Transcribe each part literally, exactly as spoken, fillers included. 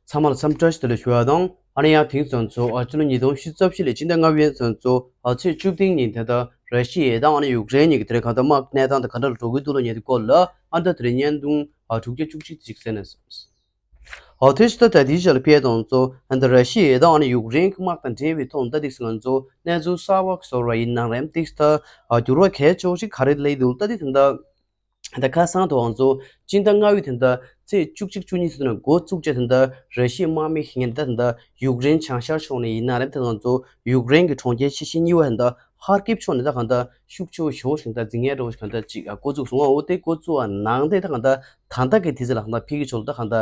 ཚང་མ་ལ་འཚམས་འདྲི་བཀྲ་ཤིས་བདེ་ལེགས་ཞུ་བ་དང་། ཨ་ནི་ཡང་དེང་སང་ཚོ་ཨ་ཕྱི་ལོ་ཉིས་སྟོང་ཉི་ཤུ་རྩ་བཞི་ལོའི་སྤྱི་ཟླ་ལྔ་པའི་ཚོ་ཚོ་ཨ་ཚེས་བཅུ་བདུན་ཉིན་དེ་ལྟར་ར་ཤི་ཡ་དང་ཨ་ནི་ཡུཀ་རེན་གཉིས་ཀྱི་དེ་རིང་གང་ལྟར་དམག་གནས་སྟངས་དང་ག་འདྲ་ལ་འགྲོ་གི་འདུག་ལ་ཉེ་དུ་སྐོར་ལ་ཨ་ད་དེ་རིང་བརྙན་ཐུང་ཨ་དྲུག་བརྒྱ་བཅུ་གཅིག་ཅིག་གསན་ནས་སོང་། ཨོ་དེ་ཕྱི་ད་ལྟ་དེའི་ཆ་ལ་ཕེབས་དང་ཚོ་ཨ་ད་ར་ཤི་ཡ་དང་ཨ་ནི་ཡུཀ་རེན་གྱི་དམག་དང་འབྲེལ་བའི་ཐོག་ད་དེ་སང་ཚོ་གནས་ཚུལ་གསར་བ་བཟོ་ར་ཡིན་ན་རེམ་ཏིག་ད་ཨ་འགྱུར་བ་གལ་ཆེ་བ་ཞིག་ག་རེ་སླེབས་འདུག་ད་དེ་ད་ད་ཁ་སང་དུའང་ཚོ་སྤྱི་ཟླ་ལྔ་པའི་དེ་ད་ཚེས་བཅུ་གཅིག་བཅུ་གཉིས་ཚོ་ནས་འགོ་བཙུགས་བྱས་དེ་ད་ར་ཤི་ཡའི་དམག་མི་ཞིག་ངེས་ད་དེ་ད་ཡུཀ་རེན་བྱང་ཤར་ཕྱོགས་ནས་ཡིན་ན་རེད། དེ་ད་ཚོ་ཡུཀ་རེན་གྱི་གྲོང་ཁྱེར་ཆེ་ཤོས་གཉིས་པ་དེ་ད་ཧར་ཀིབ་ཕྱོགས་ནས་ད་གང་ད་ཤུགས་ཆེ་བོ་ཞེ་བོ་ཞིག་ད་འཛིང་ངེས་འགྲོ་བ་ཞིག་གང་ད་ཅིག་འགོ་བཙུགས་སོང་། འོ་དེ་འགོ་བཙུགས་པ་ནང་དེ་ད་གང་ད་ད་ལྟ་གི་དུས་ཚོད་ལ་གང་ད་ཕ་གི་ཕྱོགས་ལ་ད་གང་ད་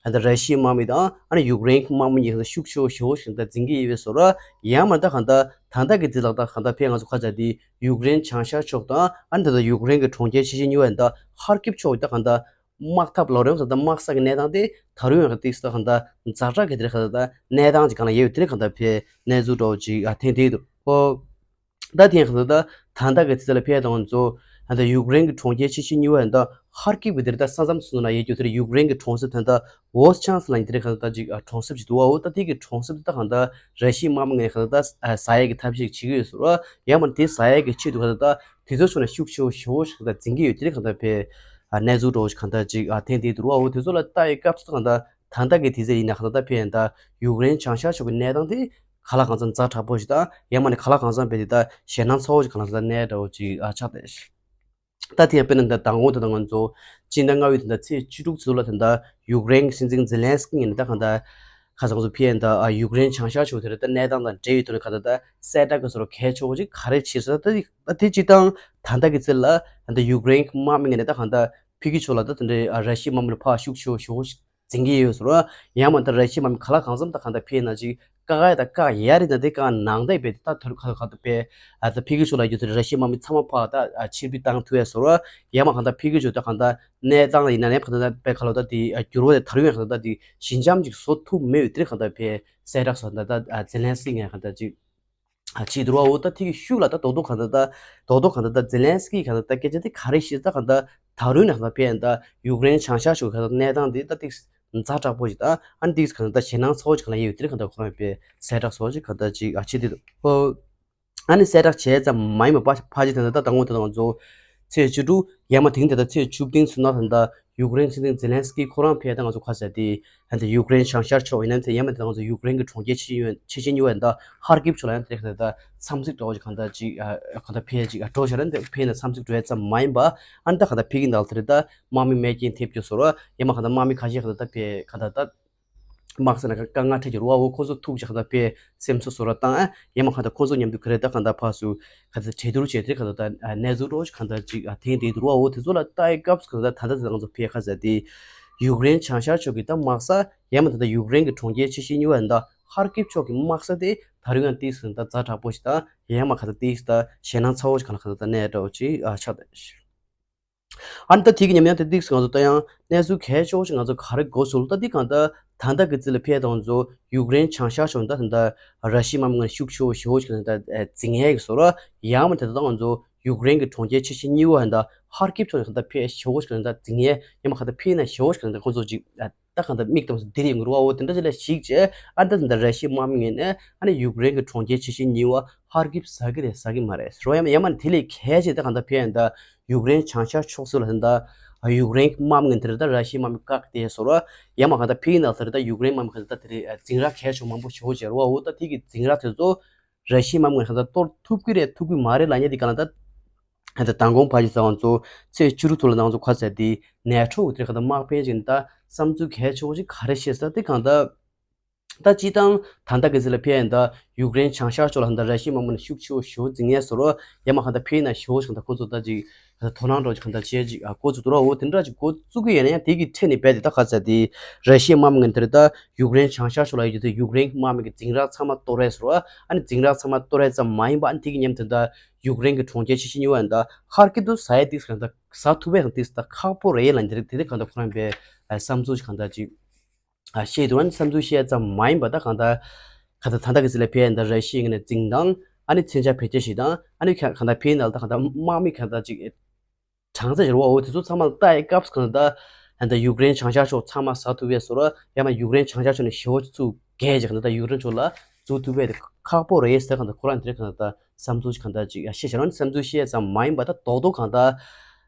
གང་ད་ར་ཤི་ཡའི་དམག་མི་དང་ཨ་ནི་ཡུཀ་རེན་གྱི་དམག་མི་གཉིས་གང་ད་ཤུགས་ཆེ་བོ་ཞེ་བོ་ཞིག་ད་འཛིང་གི་ཡོད་པའི་བཟོ་ར། ཡང་མ་ད་གང་ད་ད་ལྟ་གི་དུས་ལ་ད་གང་ད་ཕ་གི་ང་ཚོ་ཁ་ཚ་དེ་ཡུཀ་རེན་བྱང་ཤར་ཕྱོགས་དང་ཨ་ནི་ད་ད་ཡུཀ་རེན་གྱི་གྲོང་ཁྱེར་ཆེ་ཤོས་གཉིས་པ་ད་ཧར་ཀིབ་ཕྱོགས་ད་གང་ད་དམག་འཐབ་ལོ་རེམ་ད་ད་དམག་ས་གི་གནས་སྟངས་དེ་ད་རུང་ཡང་ཏིག་ད་གང་ད་ཛ་དྲག་གི་དེ་རེད། གང་ད་གནས་སྟངས་ཅིག་གང་ལ་ཡོད་དེ་རེད། གང་ད་ཕའི་གནས་ཚུལ་འདྲ་བོ་ཅིག་ཨ་ཐེངས་དེ་འདུག་ཨོ། ད་ཐེངས་གང་ད་ད་ད་ལྟ་གི་དུས་ཚོད་ལ་ཕེབས་དང་ཚོ་ད་ད་ཡུཀ་རེན་གྱི་གྲོང་ཁྱེར་ཆེ་ཤོས་གཉིས་པ་ད་ཧར་ཀིབ་གི་དེ་རེད། ད་ས་མཚམས་སུ་ན་ཡོད་རྒྱུ་དེ་རེད། ཡུཀ་རེན་གྱི་གྲོང་གསེབ་ད་ད་ཝོ་སི་ཆང་སི་ལ་ཡིན་དེ་རེད། གང་ད་ད་ཅིག་ཨ་གྲོང་གསེབ་ཅིག་འདུག་ཨོ། ད་དེ་གི་གྲོང་གསེབ་དེ་ད་གང་ད་ར་ཤི་ཡའི་དམག་མི་ངས་གང་ད་ད་ཟ་ཡས་ཀྱི་ཐབས་ཤེས་བྱེད་ཀྱི་ཡོད་ཟེར་བ། ཡང་མ་དེ་ཟ་ཡས་ཀྱི་ཆེད་དུ་གང་ད་ད་དེ་ཚོ་ཕྱོགས་ནས་ཤུགས་ཆེ་བོ་ཞེ་བོ་ཞིག་ད་འཛིང་གི་ཡོད་དེ་རེད། གང་ད་ཕའི་ཨ་གནས་ཚུལ་འདྲ་བོ་ཞིག་གང་ད་ཅིག་ཨ་ཐེངས་དེ་འདུག་ཨོ། དེ་ཚོ་ལ་ལྟ་ཡི་སྐབས་སུ་གང་ད་ད་ལྟ་གི་དུས་ཚོད་ཡིན་ན་གང་ད་ད་ཕའི་ད་ཡུཀ་རེན་བྱང་ཤར་ཕྱོགས་ཀྱི་གནས་སྟངས་དེ་ག་ལ་གང་འཚམ་ཛ་དྲག་པོ་ཞིག་དང་ཡང་མ་ནི་ག་ལ་གང་འཚམ་བས་དེ་ད་ཞེད་སྣང་ཚ་བོ་ཞིག་གང་ལ་ད་གནས་འདྲ་བོ་ཅིག་ཨ་ཆགས་ཏེ། ད་ཐེངས་དཔེར་ན་ད་མདང་དགོང་དེ་ད་ང་ཚོ་སྤྱི་ཟླ་ལྔ་པའི་དེ་ད་ཚེས་བཅུ་དྲུག་ཚོ་ལ་དེ་ད་ཡུཀ་རེན་གྱི་སྲིད་འཛིན་ཛེ་ལན་སི་ཀི་ངོས་ནས་ད་གང་ད་ཁ་སང་ཚོ་ཕི་ཨེན་ད་ཡུཀ་རེན་བྱང་ཤར་ཕྱོགས་དེ་རེད། ད་གནས་སྟངས་དང་འབྲེལ་བའི་ཐོག་ནས་ག་ད་ད་གསལ་བསྒྲགས་ཀྱི་བཟོ་འདྲ་གལ་ཆེ་བོ་ཅིག་ག་རེ་བྱས་ཟེར་ད་ད་དེ་སྤྱིར་བཏང་ད་ལྟ་གི་ཚེ་ལ་ད་ཡུཀ་རེན་གྱི་དམག་མི་ངོས་ནས་ད་གང་ད་ཕ་གི་ཕྱོགས་ལ་ད་དེ་འདྲའི་ར་ཤི་ཡའི་དམག་མི་ལ་ཕར་ཤུགས་ཆེ་བོ་ཞེ་བོ་ཞིག་འཛིང་གི་ཡོད་ཟེར་བ། ཡང་མ་ད་ར་ཤི་ཡའི་དམག་མི་ག་ལ་གང་འཚམ་ད་གང་ད་ཕེབས་ན་ཅིག་བཀག་ཡ་ད་བཀག་ཡ་རེད། ད་དེ་བཀག་ནང་ད་བས་ད་ཐོར་ཁ་ཁ་ད་བས་ཨ་ད་ཕ་གི་ཕྱོགས་ལ་ཡོད་དེ་ར་ཤི་ཡའི་དམག་མི་ཚང་མ་ཕར་ད་ཨ་ཕྱིར་འབུད་བཏང་ཐུབ་ཡ་ཟེར་བ། ཡང་མ་གང་ད་ཕ་གི་ཕྱོགས་ད་གང་ད་གནས་སྟངས་ཡིན་ན་ནས་གང་ད་ད་བས་ཁ་ལོ་ད་དེ་ཨ་འགྱུར་བ་དེ་ད་རུང་ཡང་གང་ད་ད་དེ་ཞི་འཇམ་ཅིག་བཟོ་ཐུབ་མེད་ཡོད་དེ་རེད། གང་ད་བས་གསལ་བསྒྲགས་སོགས་ད་ད་ཨ་ཛེ་ལན་སི་ཀི་ངས་གང་ད་ཅིག་ཨ་ཅིག་འདུག་བ། འོ་ད་ཐིག་གི་ཤུགས་ལ་ད་རྡོག་རྡོག་གང་ད་ད་རྡོག་རྡོག་གང་ད་ད་ཛེ་ལན་སི་ཀི་གང་ད་ད་སྐད་ཆ་དེ་ག་རེ་བཤད་ད་གང་ད་ད་རུང་ན་གང་ད་ཕེ་ཡང་ད་ཡུཀ་རེན་བྱང་ཤར་ཕྱོགས་གང་ད་གནས་སྟངས་དེ་ད་ཏིག་ཛ་དྲག་པོ་ཞིག་ད་ཨ་ནི་ཏིག་གང་ད་ཞེད་སྣང་ཚ་བོ་ཞིག་གང་ལ་ཡོད་དེ་གང་ད་ཁོ་རང་པའི་གསལ་བསྒྲགས་སོགས་ཞིག་གང་ད་ཅིག་ཨ་ཆེ་དེ་འདུག་ཨོ། ཨ་ནི་གསལ་བསྒྲགས་བྱས་ཙམ་མ་ཡིན་པ་ཕ་ཕ་ཅི་དེ་ད་ད་དང་པོ་དེ་དང་ང་ཚོ་ཚེས་བཅུ་དྲུག་ཡ་མ་དེང་དེ་ད་ཚེས་བཅུ་བདུན་ཚུན་ད་ད་ཡུཀ་རེན་སྲིད་འཛིན་ཛེ་ལན་སི་ཀི་ཁོ་རང་ཕེ་ད་ང་ཚོ་ཁ་ཟེར་དེ། ཨ་ནི་ཡུཀ་རེན་བྱང་ཤར་ཕྱོགས་ཡིན་ན་དེ་ཡང་མིན་ད་ང་ཚོ་ཡུཀ་རེན་གྱི་གྲོང་ཁྱེར་ཆེ་ཤོས་ཆེ་ཤོས་གཉིས་པ་ཡིན་ད་ཧར་ཀིབ་ཕྱོགས་ལ་ཡང་དེ་ད་འཚམས་གཟིགས་འགྲོ་བ་ཅིག་གང་ལྟར་ཅིག་ཨ་གང་ལྟར་ཕེ་ཅིག་ཨ་འགྲོ་བྱ་ར་འདི་ཕེ་ན་འཚམས་གཟིགས་འགྲོ་ཡ་ཙམ་མ་ཡིན་པ། ཨ་ནི་ད་གང་ལྟར་ཕེ་གི་ནང་དེ་རེད། ད་དམག་མི་རྨས་སྐྱོན་ཐེབས་རྒྱུ་བཟོ་ར་ཡང་མ་གང་ལྟར་དམག་མི་ཁ་ཤས་གང་ལྟར་ད་ཕེ་གང་ལྟར་ད་དམག་ས་ན་དཀའ་ངལ་འཕྲད་རྒྱུ་ར་བ། འོ་ཁོ་ཚོ་ཐུག་ཅིག་གང་ལྟར་ཕེ་སེམས་གསོ་བཟོ་ར་བཏང་ཨ་ཡང་མ་གང་ལྟར་ཁོ་ཚོ་མཉམ་དུ་ག་རེ་ད་གང་ལྟར་ཕར་ཚུར་ག་ཚོད་གྲོས་བསྡུར་བྱས་ཏེ་ག་ཚོད་ད་གནས་ཚུལ་འདྲ་བོ་ཞིག་ག་ཚོད་ཅིག་ཐེངས་དེ་འདུག་ར། འོ་དེ་ཚོ་ལ་ལྟ་ཡི་སྐབས་སུ་ག་ཚོད་ད་ད་ད་ང་ཚོ་ཕེ་ཁ་ཟེར་དེ་ཡུཀ་རེན་བྱང་ཤར་ཕྱོགས་ཀྱི་ད་དམག་ས་ཡང་མ་ད་ད་ཡུཀ་རེན་གྱི་གྲོང་ཁྱེར་ཆེ་ཤོས་གཉིས་པ་ཡིན་ད་ཧར་ཀིབ་ཕྱོགས་ཀྱི་དམག་ས་དེ་ད་རུང་ཡང་ཏིག་ཙམ་ད་ཛ་དྲག་པོ་ཞིག་ད་ཡང་མ་ག་ཚོད་ཏིག་ཙམ་ད་ཞེད་སྣང་ཚ་བོ་ཞིག་ག་ལ་ག་ཚོད་ད་གནས་འདྲ་བོ་ཅིག་ཨ་ཆགས་ད། ཨ་ནི་ད་དེ་གི་ཉམས་མྱོང་དེ་ཏིག་ཙམ་ང་ཚོ་ད་ཡང་གནས་ཚུལ་གལ་ཆེ་བོ་ཞིག་ང་ཚོ་ག་རེ་གོ་སོང་ད་འདི་གང་ལྟར་ད་ལྟ་གི་རྩིས་ལ་ཕེ་ད་ང་ཚོ་ཡུཀ་རེན་བྱང་ཤར་ཕྱོགས་ད་ད་ལྟ་ར་ཤི་ཡའི་དམག་མི་ཤུགས་ཆེ་བོ་ཞེ་བོ་ཞིག་ད་འཛིང་ཡས་ཀྱི་བཟོ་ར་ཡང་མ་དེ་ད་ང་ཚོ་ཡུཀ་རེན་གྱི་གྲོང་ཁྱེར་ཆེ་ཤོས་གཉིས་པ་ད་ཧར་ཀིབ་ཕྱོགས་ད་ཕེ་ཞེ་བོ་ཞིག་ད་འཛིང་ཡས་ཡང་མ་ག་ད་ཕེ་ན་ཞེ་བོ་ཞིག་ད་ཁོ་ཚོ་ཅིག་ད་གང་ལྟར་མིག་དང་འདིར་ཡོང་གི་རུ་བ། འོ་དེ་འདྲ་ཅིག་ལ་ཞིག་བྱས་ཨ་ད་ད་ལྟ་ར་ཤི་ཡའི་དམག་མི་ངོས་ནས་ཨ་ནི་ཡུཀ་རེན་གྱི་གྲོང་ཁྱེར་ཆེ་ཤོས་གཉིས་པ་ཧར་ཀིབ་ཟ་གི་རེད་ཟ་གི་མ་རེད་ཟེར་བ། ཡང་ཡང་མ་དེ་ལས་གལ་ཆེ་ད་གང་ལྟར་ཕེ་ཡང་ད་ཡུཀ་རེན་བྱང་ཤར་ཕྱོགས་སུ་ལ་ད་ཡུཀ་རེན་གྱི་དམག་མི་ངོས་དེར་ད་ར་ཤི་ཡའི་དམག་མི་བཀག་སྟེ་ཟེར་བ། ཡང་མ་གང་ལྟར་ཕེ་ཡིན་ན་ཟེར་ད་ཡུཀ་རེན་དམག་མི་ད་དེ་རེད་འཛིང་རགས་གལ་ཆེ་མང་པོ་ཞེ་བོ་བྱས་རུ་བ། འོ་ད་དེ་གི་འཛིང་རགས་དེ་ཚོ་ར་ཤི་ཡའི་དམག་མི་ངོས་ད་གཏོར་ཐུབ་ཀྱི་རེད་ཐུབ་ཀྱི་མ་རེད་ལབ་མཁན་དེ་གང་ལ་ད། ད་མདང་དགོང་ཕ་ཇི་ཚང་ཚོ་ཚེས་བཅུ་དྲུག་ཚོ་ལ་ང་ཚོ་ག་ཚད་དེ་ནེ་ཊོ་དེ་ག་ད་དམག་དཔོན་ཅིག་ད་བསམ་ཚུལ་གལ་ཆེ་བོ་ཞིག་ག་རེ་བཤད་ས་དེ་གང་ད། ད་སྤྱི་བཏང་ད་ལྟ་གི་ཚེ་ལ་ཕེ་ཡང་ད་ཡུཀ་རེན་བྱང་ཤར་ཕྱོགས་ལ་ད་ར་ཤི་ཡའི་དམག་མི་ནི་ཤུགས་ཆེ་བོ་ཞེ་བོ་འཛིང་ངེས་བཟོ་རོ། ཡང་མ་གང་ད་ཕེ་ན་ཞེ་བོ་ཞིག་ད་ཁོ་ཚོ་ད་ཅིག་དོ་སྣང་འགྲོ་ཅིག་གང་ད་བྱས་ཅིག་ཨ་ཁོ་ཚོ་དུ་རོ། འོ་དེ་འདྲ་ཅིག་འགོ་བཙུགས་གི་ཡོད་ན་ཡང་དེ་གི་ཁྲེལ་ནས་བས་དེ་ད་ག་ཚད་དེ་ར་ཤི་ཡའི་དམག་མི་ངོས་དེར་ད་ཡུཀ་རེན་བྱང་ཤར་ཕྱོགས་ལ་ཡོད་དེ་ཡུཀ་རེན་གྱི་དམག་མི་གི་འཛིང་རགས་ཚང་མ་གཏོར་རེས་བཟོ་རོ། ཨ་ནི་འཛིང་རགས་ཚང་མ་གཏོར་རེས་ཙམ་མ་ཡིན་པ་ཨ་ནི་དེ་གི་མཉམ་དུ་ད། ཡུཀ་རེན་གྱི་གྲོང་ཁྱེར་ཆེ་ཤོས་གཉིས་པ་ཡང་ད་ཧར་ཀིབ་ཏུ་ཟ་ཡས་ཏིག་ཙམ་ད་ཟ་ཐུབ་པའི་ཡང་ཏིག་ཙམ་ད་ཁག་པོ་རེད་ལབ་འདི་རེད། དེ་དེ་གང་ལྟར་ཁོ་རང་པའི་བསམ་ཚུལ་ཞིག་གང་ལྟར་ཅིག་བཤད་འདུག་ཨ་ནི་བསམ་ཚུལ་བཤད་ཙམ་མ་ཡིན་པ་ད་གང་ལྟར་གང་ལྟར་ད་ལྟ་གི་ཚེ་ལ་ཕེ་ཡང་ད་ར་ཤི་ཡའི་ངོས་ནས་འཛིང་སྟངས་ཨ་ནི་མཚོན་ཆ་བེད་སྤྱོད་བྱེད་སྟངས་ཨ་ནི་གང་ལྟར་ཕེ་ཡང་ད་གང་ལྟར་དམག་མི་གང་ལྟར་ཅིག་གྲངས་ཚད་ཡོད་རེད་བ། འོ་དེ་ཚོ་ཚང་མ་ལ་ལྟ་ཡི་སྐབས་སུ་གང་ལྟར་ ད་ལྟ་ཡུཀ་རེན་བྱང་ཤར་ཕྱོགས་ཚང་མ་ཟ་ཐུབ་པའི་བཟོ་འདྲ། ཡང་ན་ཡུཀ་རེན་བྱང་ཤར་ཕྱོགས་ནས་ཞེ་པོ་ཅིག་ཚུར་བརྒལ་བྱས་གང་ལྟར་ད་ཡུཀ་རེན་ཕྱོགས་ལ་འཛུལ་ཐུབ་པའི་དེ་ཁག་པོ་རེད་ཟེར། གང་ལྟར་ཁོ་རང་དེ་རིང་གང་ལྟར་ད་བསམ་ཚུལ་གང་ལྟར་ཅིག་ཡ་བཤད་བྱས་རོགས། བསམ་ཚུལ་བཤད་ཙམ་མ་ཡིན་པ་ད་རྡོག་རྡོག་གང་ལྟར།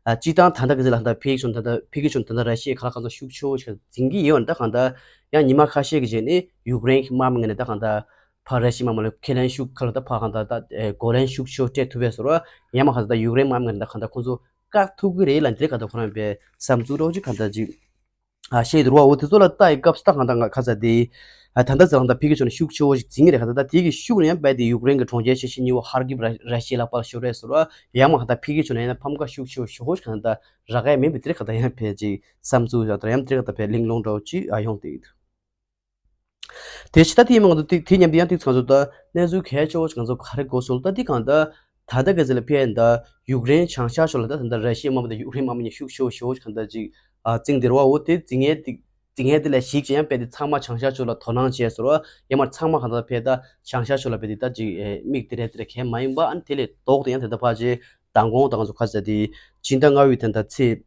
ཨ། སྤྱིར་བཏང་ད་ལྟ་གི་ཚེ་ལ་ད་ལྟ་ཕ་གི་ཕྱོགས་ད་ལྟ་ཕ་གི་ཕྱོགས་ད་ལྟ་ར་ཤི་ཡས་གང་ལ་གང་འཚམ་ཤུགས་ཆེ་བོ་ཞིག་འཛིན་གྱི་ཡོད་ན། ད་གང་ལྟར་ཡང་ཉི་མ་ཁ་ཤས་ཀྱི་རྗེས་ནས་ཡུཀ་རེན་གྱི་དམག་མི་ངོས་ནས་ད་གང་ལྟར་ཕར་ར་ཤི་ཡའི་དམག་མི་ལ་ཁས་ལེན་ཤུགས་ཁ་ལ་ད་ཕར་གང་ལྟར་ད་ཨེ་གོ་ལེན་ཤུགས་ཆེ་བོ་སྤྲད་ཐུབ་པའི་བཟོ་འདྲ། ཡང་མ་གང་ལྟར་ད་ཡུཀ་རེན་དམག་མི་ངོས་ནས་ད་གང་ལྟར་ཁོང་ཚོ་བཀག་ཐུབ་ཀྱི་རེད་ལབ་འདི་གང་ལྟར་ཁོ་རང་པའི་བསམ་ཚུལ་འདྲ་བོ་ཅིག་གང་ལྟར་ཅིག་ཨ། བཤད་འདུག་བ། འོ་དེ་ཚོ་ལ་ལྟ་ཡི་སྐབས་སུ་ད་གང་ལྟར་ང་ཁ་ཚ་དེ། ཨ། ད་ལྟ་ཚེ་རང་ད་ཕ་གི་ཕྱོགས་ནས་ཤུགས་ཆེ་བོ་ཞིག་འཛིན་གྱི་རེད། གང་ལྟར་ད་དེ་གི་ཤུགས་ནས་ཡང་རྦད་དེ་ཡུཀ་རེན་གྱི་གྲོང་ཁྱེར་ཆེ་ཤོས་གཉིས་པོ་ཧར་ཀིབ་ར་ར་ཤི་ཡའི་ལག་པར་ཤོར་རེད་ཟེར་བ། ཡང་མ་གང་ལྟར་ཕ་གི་ཕྱོགས་ནས་ཡང་ན་ཕམ་ཁ་ཤུགས་ཆེ་བོ་ཞེ་པོ་ཞིག་གང་ལྟར་རག་གི་མེད་པའི་དེ་རིང་གང་ལྟར་ཡང་ཕལ་ཆེར་བསམ་ཚུལ་ཡང་ད་ཡང་དེ་རིང་གང་ལྟར་ཕལ་གླེང་སློང་འདྲ་བོ་ཅིག་ཨ་ཡོང་བསྡད་ཡོད། དེ་ཕྱི་ད་དེ་མ་གཏོགས་དེ་དེ་མཉམ་དུ་ཡང་ཏིག་ཙམ་ཚོ་ད་གནས་ཚུལ་གལ་ཆེ་བོ་ཞིག་ང་ཚོ་ག་རེ་གོ་སོང་ལ། ད་དེ་གང་ལྟར་ད་ལྟ་གི་ཚེ་ལ་ཕེ་ཡན་ད་ཡུཀ་རེན་བྱང་ཤར་ཕྱོགས་ལ་ད་ད་ལྟ་ར་ཤི་ཡའི་དམག་མི་དང་ཡུཀ་རེན་དམག་མི་གཉིས་ཤུགས་ཆེ་བོ་ཞེ་པོ་ཞིག་གང་ལྟར་ཅིག་ཨ་བརྩིགས་བསྡད་རེད་བ། འོ་དེ་བརྩིགས་མཁན་དེ་བརྩིགས་མཁན་དེ་ལ་གཞིགས་བྱས་ཡང་རྦད་དེ་ཚང་མ་བྱང་ཤར་ཕྱོགས་ལ་དོ་སྣང་བྱས་ཟེར་བ། ཡང་མ་ཚང་མ་གང་ལྟར་ཕེ་ད་བྱང་ཤར་ཕྱོགས་ལ་རྦད་དེ་ད་ཅིག་ཨེ་མིག་དེ་རེད་དེ་རེད་གང་མ་ཡིན་པ། ཨ་ནི་དེ་ལས་ལྡོག་སྟེ་ཡང་དེ་ད་ཕལ་ཆེར་མདང་དགོང་དང་ང་ཚོ་ཁ་ཚ་དེ་ཕྱི་ཟླ་ལྔ་པའི་དེ་ད་ཚེས་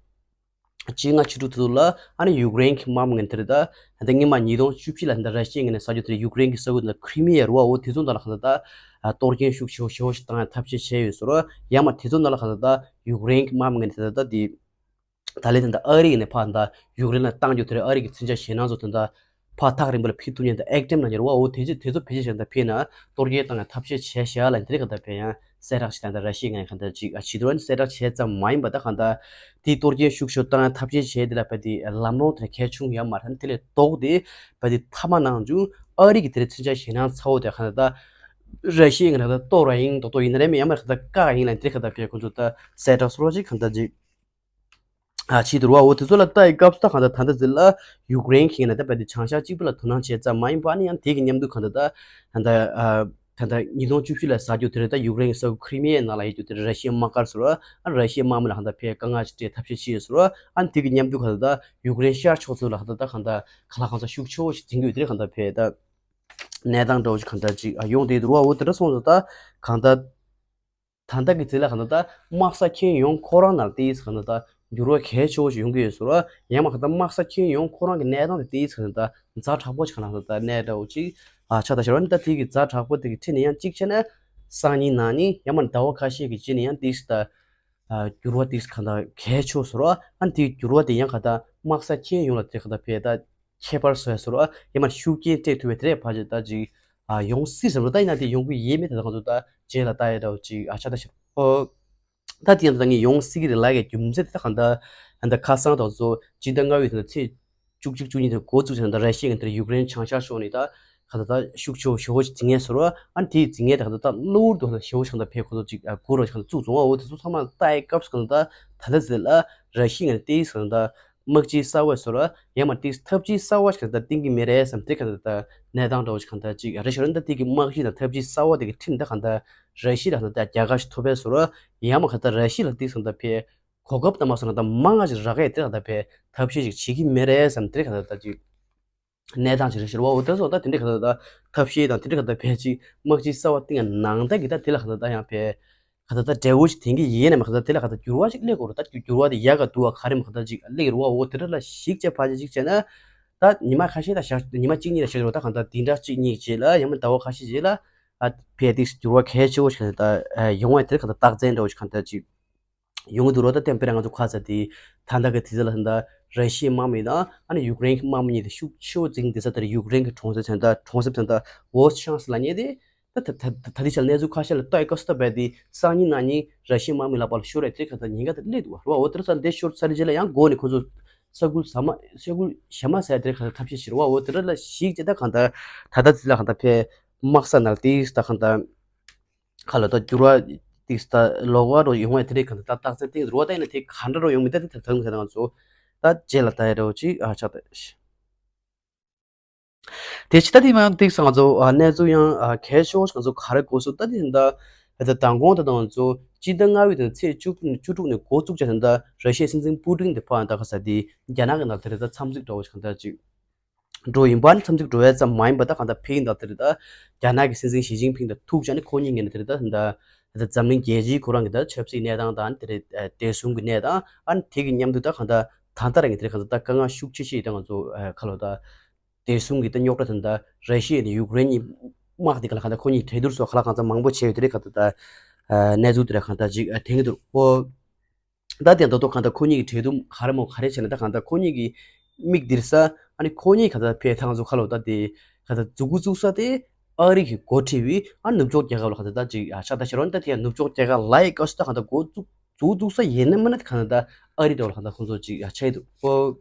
བཅོ་ལྔ་བཅུ་དྲུག་དེ་ཚོ་ལ་ཨ་ནི་ཡུཀ་རེན་གྱི་དམག་མི་ངོས་ནས་དེ་རེད་ད། ད་སྔོན་མ་ཉིས་སྟོང་བཅུ་བཞི་ལ་ད་ར་ཤི་ཡའི་ངོས་ནས་ས་ཆ་དེར་ཡུཀ་རེན་གྱི་ས་ཁུལ་ད་ཁྲི་མི་ཡ་རེད་བ། འོ་དེ་ཚོ་ནང་ལ་གང་ལྟར་ད་གཏོར་སྐྱོན་ཤུགས་ཆེ་བོ་ཞེ་པོ་ཞིག་བཏང་ཡ་ཐབས་ཤེས་བྱས་ཡོད་ཟེར་བ། ཡང་མ་དེ་ཚོ་ནང་ལ་གང་ལྟར་ད་ཡུཀ་རེན་གྱི་དམག་མི་ངོས་ནས་དེ་ད་ད་དེ་ད་ལན་ད་ཨ་རི་ངོས་ནས་ཕར་ད་ཡུཀ་རེན་ལ་བཏང་རྒྱུ་དེར་ཨ་རི་གི་མཚོན་ཆ་ཞེད་སྣང་ཚོ་དེ་ད་ཕར་ཐག་རིང་པོ་ལ་ཕུད་ཐུབ་མཁན་དང་ཨེག་ཊེམ་ནང་གྱུར་བ། འོ་དེ་ཚོ་དེ་ཚོ་ཕལ་ཆེར་ཞིག་ད་ཕེ་ན་གཏོར་སྐྱོན་བཏང་ཡ་ཐབས་ཤེས་བྱས་བཞག་ལ་འདིར་ག་ད་ཕེ་ཡང་གསལ་བསྒྲགས་ཤིག་དང་ད་ར་ཤི་ཡའི་ངོས་ནས་ག་ད་ཅིག་ཨ་ཕྱི་དྲོ་ནས་གསལ་བསྒྲགས་བྱས་ཙམ་མ་ཡིན་པ། ད་གང་ལྟར་དེ་གཏོར་སྐྱོན་ཤུགས་ཆེ་བཏང་ཡ་ཐབས་ཤེས་བྱས་དེ་ལ་རྦད་དེ་ལམ་ལྷོང་དེ་གལ་ཆུང་ཡོད་མ་རེད། དེ་ལས་ལྡོག་སྟེ་རྦད་དེ་མཐའ་མ་ནང་བཞིན་ཨ་རི་གི་དེ་རིང་མཚོན་ཆ་ཞེད་སྣང་ཚ་བོ་དེ་གང་ལྟར་ད་ར་ཤི་ཡའི་ངོས་ནས་ད་གཏོར་བ་ཡིན་མདོག་མདོག་ཡིན་ན་རེད་མིན། ཡང་མ་རེད་གང་ལྟར་བཀག་ཡིན་ལ་འདིར་ག་ད་ཕེ་ཁོ་ཚོ་ད་གསལ་བསྒྲགས་སོ་ཅིག་གང་ལྟར་ཅིག་ཨ་ཕྱི་དྲོ་བ། འོ་དེ་ཚོ་ལ་ལྟ་ཡི་སྐབས་སུ་ད་གང་ལྟར་ད་ལྟ་ཟེར་ལ་ཡུཀ་རེན་གྱི་ངོས་ནས་ད་རྦད་དེ་བྱང་ཤར་གཅིག་པུ་ལ་དོ་སྣང་བྱས་ཙམ་མ་ཡིན་པ། ཨ་ནི་ཡང་དེ་གི་མཉམ་དུ་གང་ལྟར་ད་ད་ལྟ་ཨ་ད་ལྟ་ཉིས་སྟོང་བཅུ་བཞི་ལ་ཟ་རྒྱུ་དེ་རེད། ད་ཡུཀ་རེན་གྱི་ས་ཁུལ་ཁྲི་མི་ཡའི་ནང་ལ་ཡོད་རྒྱུ་དེ་རེད། ར་ཤི་ཡའི་དམག་སྒར་ཟེར་བ། ཨ་ར་ཤི་ཡའི་དམག་མི་ལ་གང་ལྟར་ཕེ་དཀའ་ངལ་ཞིག་སྤྲད་ཐབས་ཤེས་བྱས་ཟེར་བ། ཨ་ནི་དེ་གི་མཉམ་དུ་གང་ལྟར་ད་ཡུཀ་རེན་ཤར་ཕྱོགས་ཚོ་ལ་གང་ལྟར་ད་གང་ལྟར་ག་ལ་གང་ལྟར་ཤུགས་ཆེ་བོ་ཞིག་འཛིན་གྱི་ཡོད་དེ་རེད། གང་ལྟར་ཕེ་ད་གནས་སྟངས་འདྲ་བོ་ཞིག་གང་ལྟར་ཅིག་ཨ་ཡོང་བསྡད་འདུག་བ། འོ་དེ་འདྲ་སོང་ཙང་ད་གང་ལྟར། ད་ལྟ་གི་ཚེ་ལ་གང་ལྟར་ད་དམག་ས་ཁྱོན་ཡོངས་ཁོ་རང་ནང་ལ་ཏིས་གང་ལྟར་ད་འགྱུར་བ་གལ་ཆེ་བོ་ཞིག་ཡོང་གི་ཡོད་ཟེར་བ། ཡང་མ་གང་ལྟར་དམག་ས་ཁྱོན་ཡོངས་ཁོ་རང་གི་གནས་སྟངས་དེ་ཏིས་གང་ལྟར་ཛ་དྲག་པོ་ཞིག་གང་ལྟར་ད་གནས་འདྲ་བོ་ཅིག་ཨ་ཆགས་བསྡད་ཤག་ར། ད་དེ་གི་ཛ་དྲག་པོ་དེ་གི་ཁྲིད་ནས་ཡང་གཅིག་བྱས་ན་སང་ཉིན་གནངས་ཉིན་ཡང་མ་ཟླ་བ་ཁ་ཤས་ཀྱི་རྗེས་ནས་ཡང་ཏིས་ད་ཨ་འགྱུར་བ་ཏིས་གང་ལྟར་གལ་ཆེ་བོ་ཟེར་བ། ཨ་ནི་དེ་གི་འགྱུར་བ་དེ་ཡང་གང་ལྟར་དམག་ས་ཁྱོན་ཡོངས་ལ་དེ་གང་ལྟར་ཕེ་ད་ཁྱད་པར་བཟོ་ཡ་ཟེར་བ། ཡང་མ་ཤུགས་རྐྱེན་སྤྲད་ཐུབ་པའི་དེ་རེད། ཕལ་ཆེར་ད་ཅིག་ཨ་ཡོང་སྲིད་ཟེར་བ། ད་ཡིན་ན་དེ་ཡོང་གི་ཡོད་མེད་དེ་ད་གང་ཚོ་ད་རྗེས་ལ་ལྟ་ཡ་འདྲ་བོ་ཅིག་ཨ་ཆགས་བསྡད་ཤག་ཨོ། ད་དེ་ཡང་ད་ངས་ཡོང་སྲིད་ཀྱི་རེད་ལབ་ཡ་རྒྱུ་མཚན་དེ་ད་གང་ལྟར་ཨ་ད་ཁ་སང་དང་ཚོ་སྤྱི་ཟླ་ལྔ་པའི་ད་ཚེས་བཅུ་གཅིག་བཅུ་གཉིས་དེ་འགོ་བཙུགས་བྱས་ད་ར་ཤི་ཡ་ངོས་ནས་ཡུཀ་རེན་བྱང་ཤར་ཕྱོགས་ནས་ད་གང་ལྟར་ད་ཤུགས་ཆེ་བོ་ཞེ་པོ་ཞིག་འཛིང་ངེས་ཟེར་བ། ཨ་ནི་དེའི་འཛིང་ངེས་ད་གང་ལྟར་ད་གློ་བུར་དུ་ད་ཞེ་པོ་ཞིག་གང་ལྟར་ཕེ་ཁོ་ཚོ་ཅིག་ཨ་སྒུར་བ་ཞིག་གང་ལྟར་བཙུགས་སོང་བ། འོ་དེ་ཚོ་ཚང་མ་ལྟ་ཡའི་སྐབས་སུ་གང་ལྟར་ད་ད་ལྟ་ཟེར་ལ་ར་ཤི་ཡ་ངོས་ནས་ཏིས་གང་ལྟར་དམག་སྤྱི་གསར་བ་ཟེར་བ། ཡང་མ་ཏིས་འཐབ་ཇུས་གསར་བ་ཞིག་གང་ལྟར་བཏིང་གི་མེད་རེད་བསམ། དེ་གང་ལྟར་ད་གནས་སྟངས་འདྲ་བོ་ཞིག་གང་ལྟར་ཅིག་རེད་ཤག་རེད། ད་དེ་གི་དམག་གཞི་དང་འཐབ་ཇུས་གསར་བ་དེ་གི་ཁྲིམས་ད་གང་ལྟར་ར་ཤི་ཡ་ལ་གང་ལྟར་རྒྱལ་ཁ་ཞིག་ཐོབ་པས་ཟེར་བ། ཡང་མ་གང་ལྟར་ར་ཤི་ཡ་ལ་ཏིས་གང་ལྟར་ཕེ་གོ་སྐབས་དང་མ་སོང་ན་ད་མང་ང་ཞིག་རག་གི་དེ་གང་ལྟར་ཕེ་ཐབས་ཤེས་ཞིག་བྱེད་ཀྱི་མེད་རེད་བསམ། དེ་གང་ལྟར་ད་ཅིག་གནས་སྟངས་ཅིག་རེད་ཤག་རེད་བ། འོ་དེ་སོང་ད་དེ་འདྲ་གང་ལྟར་ད་ཐབས་ཤེས་དང་དེ་འདྲ་གང་ལྟར་ཕལ་ཆེར་དམག་སྤྱི་གསར་བ་བཏིང་ཡ་ནང་ད་གི་ད་དེ་ལ་གང་ལྟར་ད་ཡང་ཕལ་གང་ལྟར་ད་འབྲས་བུ་ཞིག་ཐོན་གི་ཡིན་ན་མ་གང་ལྟར་དེ་ལ་གང་ལྟར་འགྱུར་བ་ཞིག་སླེབས་དགོས་རེད། ད་འགྱུར་བ་དེ་ཡག་ག་སྡུག་ག་ག་རེ་མ་གང་ལྟར་ཅིག་སླེབས་ཀྱི་རེད་བ། འོ་དེ་འདྲ་ལ་གཞིགས་བྱས་ཕལ་ཆེར་ཅིག་བྱས་ན་ད་ཉི་མ་ཁ་ཤས་ད་ཞག་ཉི་མ་གཅིག་གཉིས་ལ་ཞིག་རེད་བ། ད་གང་ལྟར་འདི་འདྲ་གཅིག་གཉིས་རྗེས་ལ་ཡང་མིན་ཟླ་བ་ཁ་ཤས་རྗེས་ལ་ཨ་ཕལ་ཏིག་འགྱུར་བ་གལ་ཆེ་བོ་ཞིག་གང་ལྟར་ད་ཡོང་བ་དེ་གང་ལྟར་རྟགས་མཚན་འདྲ་བོ་ཞིག་གང་ལྟར་ཅིག་ཡོང་གི་འདུག་རོ། ད་ལྟ་དཔེར་ན་ང་ཚོ་ཁ་ཚ་དེ་ད་ལྟ་གི་དུས་ཚོད་ལ་ད་ལྟ་ར་ཤི་ཡའི་དམག་མི་དང་ཨ་ནི་ཡུཀ་རེན་གྱི་དམག་མི་གཉིས་དེ་ཤུགས་ཆེ་བོ་འཛིང་བསྡད་ས་དེར་ཡུཀ་རེན་གྱི་གྲོང་གསེབ་ཚན་ད་གྲོང་གསེབ་ཚན་ད་ཝོ་སི་ཆང་སི་ལབ་མཁན་དེ་ད་ད་ད་ད་ད་དེ་ཆ་ལ་གནས་ཚུལ་ཁ་ཤས་ལ་ལྟ་ཡི་སྐབས་སུ་ད་རྦད་དེ་སང་ཉིན་གནངས་ཉིན་ར་ཤི་ཡའི་དམག་མི་ལག་པ་ལ་ཤོར་རེད། དེ་ག་ད་ཉེན་ཁ་དེ་སླེབས་འདུག་བ། རོ་བ། འོ་དེ་ར་ས་འདི་ཤོར་ཚར་རྗེས་ལ་ཡང་འགོ་ནས་ཁོ་ཚོ་ས་ཁུལ་ཟ་མ་ས་ཁུལ་ཞ་མ་ཟ་དེ་ག་ད་ཐབས་ཤེས་བྱེད་རོ་བ། འོ་དེ་ར་ལ་གཞིགས་བྱས་ད་གང་ད་ད་ད་དེ་ལ་གང་ད་ཕེ་དམག་ས་ནང་དེ་ད་གང་ད། ཁ་ལ་ད་འགྱུར་བ་ཏིག་ད་ལོག་པ་རོ་ཡོང་བའི་དེ་རིགས་གང་ལྟར་ད་རྟགས་མཚན་ཏིག་རོ་ད་ཡིན་ན་དེ་ག་འདྲ་རོ་ཡོང་མིན་ད་དེ་ད་ཐང་ཟེར་ང་ཚོ་ད་རྗེས་ལ་ད་ཡ་འདྲ་བོ་ཅིག་ཨ་ཆགས་ད། དེ་ཕྱི་ད་དེ་མ་ཡང་ཏིག་ང་ཚོ་ཨ་གནས་ཚུལ་ཡང་ཨ་གལ་ཆེ་བོ་ང་ཚོ་ག་རེ་གོ་སོང་ད་དེ་ད་ད་མདང་དགོང་ད་ང་ཚོ་སྤྱི་ཟླ་ལྔ་པའི་དང་ཚེས་བཅུ་དྲུག་ནས་བཅུ་དྲུག་ནས་འགོ་བཙུགས་བྱས་ད་ད་ར་ཤི་ཡའི་སྲིད་འཛིན་པུ་ཏིན་དེ་ཕར་ད་ག་ས་དེ་རྒྱ་ནག་གི་ནང་དེ་རེད་ད་འཚམས་གཟིགས་འདྲ་བོ་ཞིག་གང་ལྟར་ཅིག་འགྲོ་ཡིན་པ་ནི་འཚམས་གཟིགས་འགྲོ་ཡ་ཙམ་མ་ཡིན་པ་ད་གང་ལྟར་ཕེ་ཡིན་ད་དེ་རེད་ད། རྒྱ་ནག་གི་སྲིད་འཛིན་ཞི་ཅིན་ཕིང་དང་ཐུག་བྱས་ནས་ཁོ་གཉིས་ངོས་ནས་དེ་རེད་ད་ད་འཛམ་གླིང་རྒྱལ་སྤྱིའི་ཁོ་རང་གི་ད་ཆབ་སྲིད་གནས་སྟངས་དང་དེ་རེད་བདེ་སྲུང་གི་གནས་སྟངས་ཨ་ནི་དེ་གི་མཉམ་དུ་ད་གང་ལྟར་ ད་ལྟ་རང་གི་དེ་རིང་གང་ལྟར་ད་དཀའ་ངལ་ཤུགས་ཆེ་ཤོས་ད་ང་ཚོ་ཁ་ལོ་ད་བདེ་སྲུང་གི་ད་རྙོག་དྲ་དེ་ད་ར་ཤི་ཡ་དང་ཡུཀ་རེན་གཉིས་དམག་དེ་ག་ལ་གང་ལྟར་ཁོ་གཉིས་གྲོས་བསྡུར་སོགས་ག་ལ་གང་ལྟར་མང་པོ་བྱས་ཡོད་དེ་རིང་གང་ལྟར་ད་གནས་ཚུལ་དེ་ར་གང་ལྟར་ཅིག་ཐོན་གྱི་འདུག་ཨོ། ད་དེ་ད་དུང་གང་ལྟར་ཁོ་གཉིས་ཀྱི་གྲོས་བསྡུར་ག་རེ་མོ་ག་རེ་བྱས་ན་ད་གང་ལྟར་ཁོ་གཉིས་ཀྱི་མིག་སྟེར་ས་ཨ་ནི་ཁོ་གཉིས་གང་ལྟར་ཕེ་ཐང་ཚོ་ཁ་ལོ་ད་དེ་གང་ལྟར་མཛུབ་གུ་བཙུགས་ས་དེ་ཨ་རི་གི་འགོ་ཁྲིད་པའི་ཨ་ནུབ་ཕྱོགས་རྒྱལ་ཁབ་ལ་གང་ལྟར་ད་ཅིག་ཨ་ཤ་ད་ཤ་རོན་ད་དེ་ནུབ་ཕྱོགས་རྒྱལ་ཁབ་ལ་ཡི་སྐབས་སུ་ད་གང་ལྟར་འགོ་བཙུགས་མཛུབ་བཙུགས་ས་ཡིན་ན་མིན་ན་གང་ལྟར་ཨ་རི་འདྲ་བ་ལ་གང་ལྟར་ཁོང་ཚོ་ཅིག་ཨ་ཆགས་ཡོད་འདུག་ཨོ།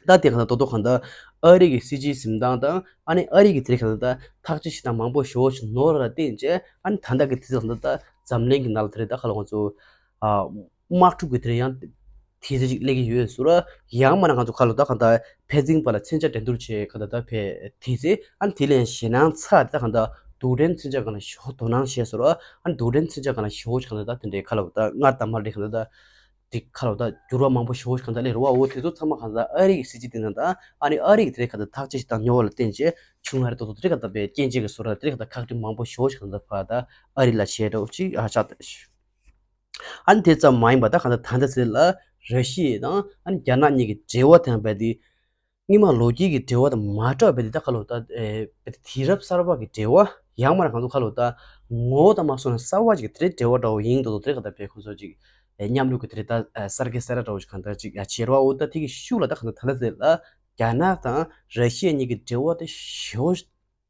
ད་དེ་གང་ལྟར་ཏོག་ཏོག་གང་ལྟར་ཨ་རི་གི་སྲིད་སྤྱིའི་གཟིམ་ཐང་དང་ཨ་ནི་ཨ་རི་གི་དེ་རིང་གང་ལྟར་ད་ཐག་གཅོད་བྱེད་སྟངས་མང་པོ་ཞེ་པོ་ཞིག་ནོར་ལ་བརྟེན་བྱས་ཨ་ནི་ད་ལྟ་གི་དུས་ཚོད་གང་ལྟར་ད་འཛམ་གླིང་གི་ནང་ལ་དེ་རིང་ད་ཁ་ལོ་ང་ཚོ་ཨ་དམག་འཁྲུག་གི་དེ་རིང་ཡང་དེ་ཚོད་ཅིག་སླེབས་ཀྱི་ཡོད་ཟེར་ར། ཡང་མིན་ན་ང་ཚོ་ཁ་ལོ་ད་གང་ལྟར་ཕན་ཚུན་བར་ལ་མཚོན་ཆ་འགྲན་བསྡུར་བྱས་གང་ལྟར་ད་ཕན་དེ་ཚེ་ཨ་ནི་དེ་ལས་ཞེད་སྣང་ཚ་དེ་ད་གང་ལྟར་རྡུལ་ཕྲན་མཚོན་ཆ་གང་ལ་ཞེ་པོ་དོ་སྣང་བྱས་ཟེར་ར། ཨ་ནི་རྡུལ་ཕྲན་མཚོན་ཆ་གང་ལ་ཞེ་པོ་གང་ལྟར་ད་དེ་འདྲའི་ཁ་ལོ་ད་སྔར་དང་མ་འདྲ་གང་ལྟར་ད། དེ་ཁ་ལོ་ད་འགྱུར་བ་མང་པོ་ཞེ་པོ་ཞིག་གང་ལྟར་སླེབས་རེད་བ། འོ་དེ་ཚོ་ཚང་མ་གང་ལྟར་ཨ་རི་གི་སྲིད་སྤྱི་དེ་ནང་དང་ཨ་ནི་ཨ་རི་གི་དེ་གང་ལྟར་ཐག་གཅོད་ཞིག་དང་ཉོ་བ་ལ་བརྟེན་བྱས་བྱུང་བ་རེད། ཏོག་ཏོག་དེ་གང་ལྟར་པའི་རྐྱེན་བྱས་ཀྱི་བཟོ་འདྲ་དེ་གང་ལྟར་ཁག་དཀྲི་མང་པོ་ཞེ་པོ་ཞིག་གང་ལྟར་ཕར་ད་ཨ་རི་ལ་བྱས་འགྲོ་ཅིག་ཨ་ཆགས་ཏེ། ཨ་ནི་དེ་ཙམ་མ་ཡིན་པ་ད་གང་ལྟར་ད་ལྟ་ཟེར་ལ་ར་ཤི་ཡ་དང་ཨ་ནི་རྒྱ་ནག་གཉིས་ཀྱི་འབྲེལ་བ་དེ་ཡང་རྦད་དེ། སྔོན་མ་ལོ་རྒྱུས་ཀྱི་འབྲེལ་བ་དང་མ་འདྲ་བའི་དེ་ད་ཁ་ལོ་ད་ཨེ་དུས་རབས་གསར་པ་གི་འབྲེལ་བ་ཡང་མིན་ན་གང་ཚོ་ཁ་ལོ་ད་ངོ་བོ་དང་མ་སོང་ན་གསར་བ་ཅིག་གི་དེ་འབྲེལ་བ་འདྲ་བོ་ཡིན་འདུག་དེ་ག་ད་བས་ཁོ་ཚོ་ཅིག་ཨེ་མཉམ་རུབ་ཀྱི་དེ་ད་ཨེ་གསར་གྱི་གསར་ར་འདྲ་བོ་ཞིག་གང་ད་ཅིག་ཨ་བྱེད་ར། འོ་ད་དེ་གི་ཤུགས་ལ་ད་གང་ད་ད་ལ་ཟེར་ལ་རྒྱ་ནག་དང་ར་ཤི་ཡ་གཉིས་ཀྱི་འབྲེལ་བ་དེ་ཞེ་པོ་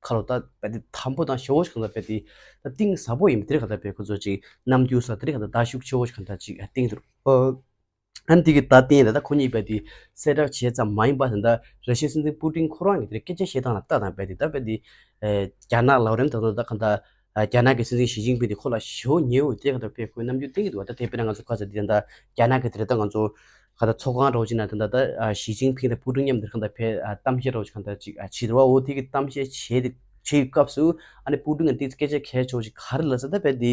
ཁ་ལོ་ད་བས་དེ་དམ་པོ་དང་ཞེ་པོ་ཞིག་གང་ད་བས་དེ་ད་གཏིང་ཟབ་པོ་ཡིན་པ་དེ་ག་ད་བས་ཁོ་ཚོ་ཅིག་རྣམ་འགྱུར་ས་དེ་ག་ད་ད་ཤུགས་ཆེ་བོ་ཞིག་གང་ད་ཅིག་ཨ་གཏིང་དུ། ཨ་ནི་དེ་གི་ད་བརྟེན་ད་ལྟ་ཁོ་གཉིས་རྦད་དེ་གསལ་བསྒྲགས་བྱས་ཙམ་མ་ཡིན་པ་ད་ལྟ་ར་ཤི་ཡའི་སྲིད་འཛིན་པུ་ཏིན་ཁོ་རང་གིས་དེ་སྐད་ཆ་བཤད་སྟངས་ལ་ལྟ་དང་རྦད་དེ་ད་རྦད་དེ་ཨེ་རྒྱ་ནག་ལབ་རན་ད་ད་ད་གང་ད་ཨ་རྒྱ་ནག་གི་སྲིད་འཛིན་ཞི་ཅིན་ཕིང་དེ་ཁོ་ལ་ཞེ་པོ་ཉེ་བོ་དེ་གང་ད་དཔེ་ཁོའི་རྣམ་འགྱུར་བསྟན་གྱི་འདུག་བ། ད་དེ་དཔེར་ན་ང་ཚོ་ཁ་ཚ་དེ་ད་ལྟ་རྒྱ་ནག་གི་དེ་རེད་ད་ང་ཚོ་ག་ད་ཚོགས་ཁང་འདྲ་བོ་ཅིག་ན་ད་ད་ཨ་ཞི་ཅིན་ཕིང་དང་པུ་ཏིན་མཉམ་དུ་གང་ད་ཕེ་ཨ་གཏམ་བཤད་འདྲ་བོ་ཅིག་གང་ད་ཅིག་ཨ་བྱེད་འདུག་བ། འོ་དེ་གི་གཏམ་བཤད་བྱེད་དེ་བྱེད་སྐབས་སུ་ཨ་ནི་པུ་ཏིན་གི་དེ་སྐད་ཆ་གལ་ཆེ་བོ་ཅིག་ག་རེ་ལབ་ཟེར་ད་རྦད་དེ།